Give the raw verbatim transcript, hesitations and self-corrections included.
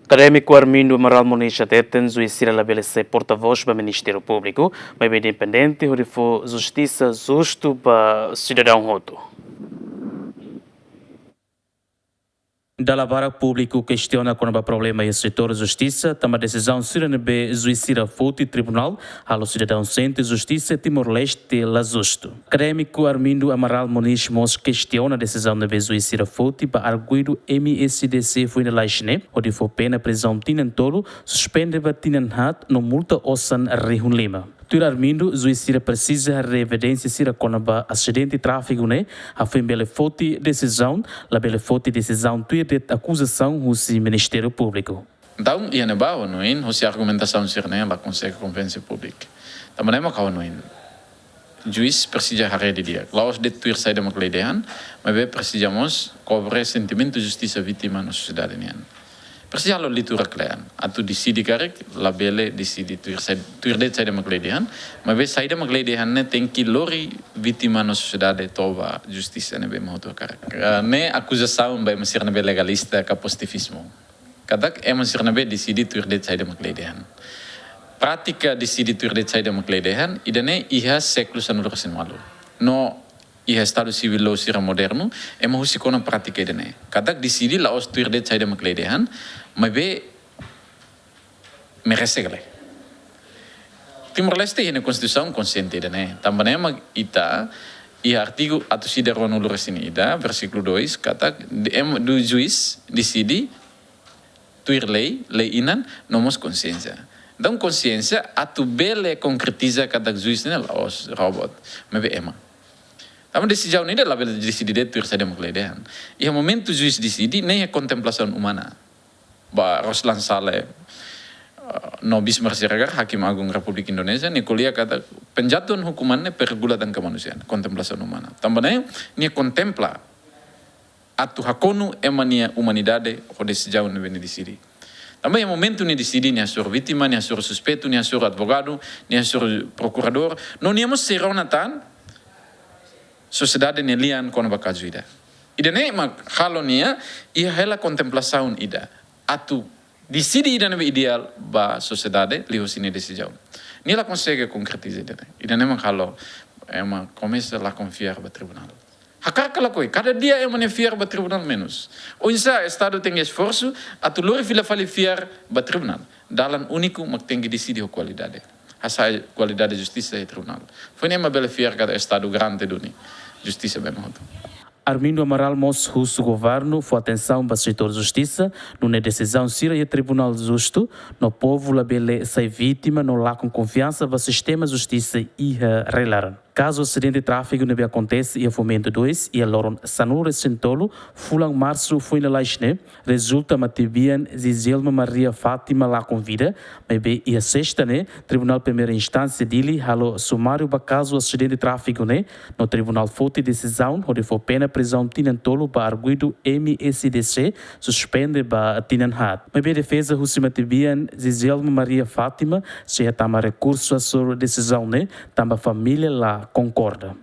Akadémiku Armindo Amaral Moniz hateten, juís sira labele sai porta-vós ba Ministériu Públiku, maibé independente hodi fó justisa justu ba sidadaun hotu. Dala barak públiku kestiona kona-ba problema iha setór justisa, tanba desizaun sira ne'ebé juís sira foti tribunál, halo sidadaun sente justisa Timor-Leste la justu. Akadémiku Armindo Amaral Moniz mós kestiona desizaun ne'ebé juís sira foti ba arguidu M S D C foin lalais ne'e, hodi fó pena prizaun tinan tolu, suspende ba tinan haat no multa osan rihun lima. Tuir Armindo, juís sira presiza haree evidénsia sira kona-ba asidente tráfiku ne'e, hafoin bele foti desizaun, labele foti desizaun tuir de'it akuzasaun husi Ministériu Públiku. Entaun, iha ne'ebá ha'u hanoin, hosi argumentasaun sira-ne'e la konsege konvense públiku. Tanba ne'e mak ha'u hanoin, juís presiza haree didi'ak. La'ós de'it tuir saida mak lei dehan, maibé presiza mós kobre sentimentu justisa vítima no sosiedade nian. Presiza halo leitura kle'an. Atu deside karik, labele deside tuir sai-, tuir de'it saida mak lei dehan, maibé saida mak lei dehan ne'e tenke lori vítima no sosiedade to'o ba justisa ne'ebé ema hotu hakarak. Ah, ne'e akuzasaun ba ema sira ne'ebé legalista ka pozitivizmu. Katak ema sira ne'ebé deside tuir de'it saida mak lei dehan. Prátika deside tuir de'it saida mak lei dehan, ida-ne'e iha sékulu sanulu-resin-ualu. No iha Estadu Civil Law sira modernu, ema husik ona prátika ida-ne'e. Katak deside la'ós tuir de'it saida mak lei dehan, maibé merese ka lae. Timor-Leste iha nia Konstituisaun konsiente ida-ne'e. Tanba ne'e mak ita iha artigu atus ida ruanulu-resin-ida, versíkulu dois, katak de-, em, do juís deside tuir lei, lei-inan, no mós konsiénsia. Entaun, konsiénsia atu bele konkretiza katak juís ne'e la'ós robot, maibé ema. Tanba desizaun ida labele deside de'it tuir saida mak lei dehan. Iha momentu juís deside, ne'e iha kontemplasaun umana. Ba Roslan Saleh, eh, no Bismar Siregar, Hakim Agung Repúblika Indonézia, nia ko'alia katak penjatuhan hukuman ne'e pergulatan kemanusiaan, kontemplasaun umana. Tanba ne'e, nia kontempla atu hakonu ema nia umanidade ho desizaun ne'ebé nia deside. Tanba iha momentu nia deside, nia hasoru vítima, nia hasoru suspeitu, nia hasoru advogadu, nia hasoru prokuradór, no nia mós sei rona tan sosiedade nia lian kona-ba kazu ida. Ida-ne'e mak halo nia iha hela kontemplasaun ida. Atu deside ida ne'ebé ideál ba sosiedade liuhusi nia desizaun. Nia la konsege konkretiza ida-ne'e. Ida-ne'e mak halo ema komesa lakon fiar ba tribunál. Hakarak ka lakohi, kada dia ema nia fiar ba tribunál menus. Oinsá Estadu tenke esforsu atu lori fila fali fiar ba tribunál. Dalan úniku mak tenke deside ho kualidade. Hasa'e kualidade justisa iha tribunál. Foin ema bele fiar katak Estadu garante duni justisa ba ema hotu. Armindo Amaral mós husu governu fó atensaun ba setór justisa, nune'e desizaun sira iha tribunál justu, no povu labele sai vítima no lakon konfiansa ba sistema justisa iha rai-laran. Kazu asidente tráfiku ne'ebé akontese iha Fomento dois, iha loron sanulu-resin-tolu, fulan Marsu foin lalais ne'e, rezulta matebian Zizelma Maria Fátima lakon vida, maibé iha Sesta ne'e, Tribunál Primeira Instánsia Dili halo sumáriu ba kazu asidente tráfiku ne'e, no tribunál foti desizaun hodi fó pena prizaun tinan tolu ba arguidu M S D C, suspende ba tinan haat. Maibé defeza husi matebian Zizelma Maria Fátima sei hatama rekursu hasoru desizaun ne'e, tanba família la konkorda.